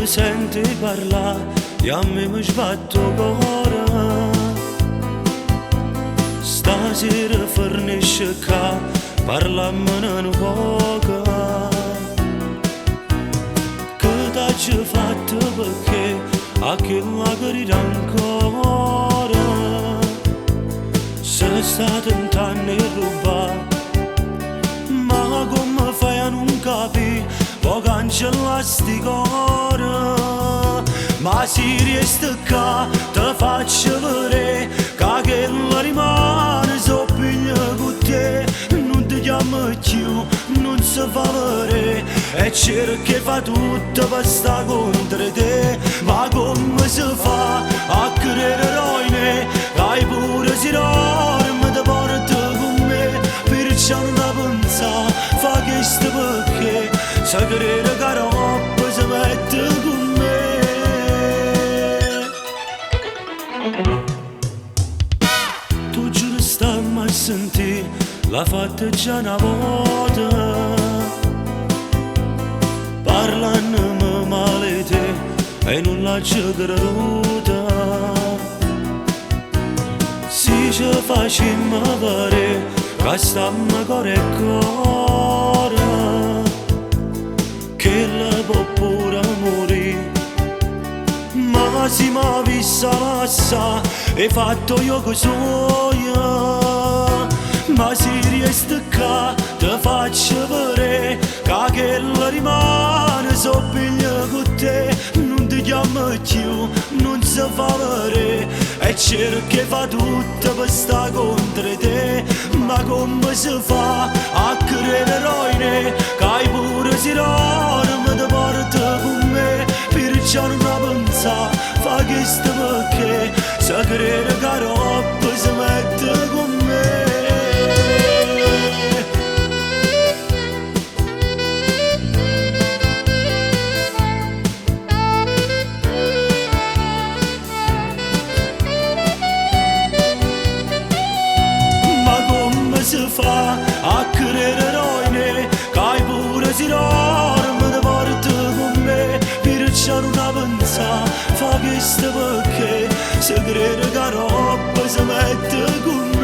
Te sento 'e parlà e a me me sbatte 'o core. Stasera fernesce ccà, parlammene nu poco. Che t'aggio fatto pecché a chella cride ancora? Se sta tentanno 'e rubà, ma comme fai a nun capì? Può cancellà sti core. Ma si rieste ccà, te faccio vedè ca chella rimane s' 'o piglia cu te. Nun te chiamma cchiù, nun se fa vedè e cerca 'e fa tutto pe sta contro 'e te. Ma comme se fa a credere oine ca i' pure si dorme te porto cu me? Pirciò nun 'a penzà, fa chesto pecché se crede ca aropp se mette cu me. T'o giuro stamme a sentì, l'ha fatto già na vota. Parlanneme male 'e te e nun l'aggio creduta. Si ce facimmo vedè ca stammo core e core, chella po' pure murì. Ma si m'avissa lassà, 'e fatto 'o juoco suojo. Ma si rieste ccà, te faccio vedè ca chella rimane s' 'o piglia cu te. Nun te chiamma cchiù, nun se fa vedè e cerca 'e fa tutto pe sta contro 'e te. Ma comme se fa a credere oine ca i' pure si dorme te porto cu me? Pirciò nun 'a penzà, fa chesto pecché se crede ca aropp se mette cu me. Ma comme se fa a credere oine ca i' pure si dorme te porto cu me? Pirciò nun 'a penzà, fa chesto pecché se crede ca aropp se mette cu me.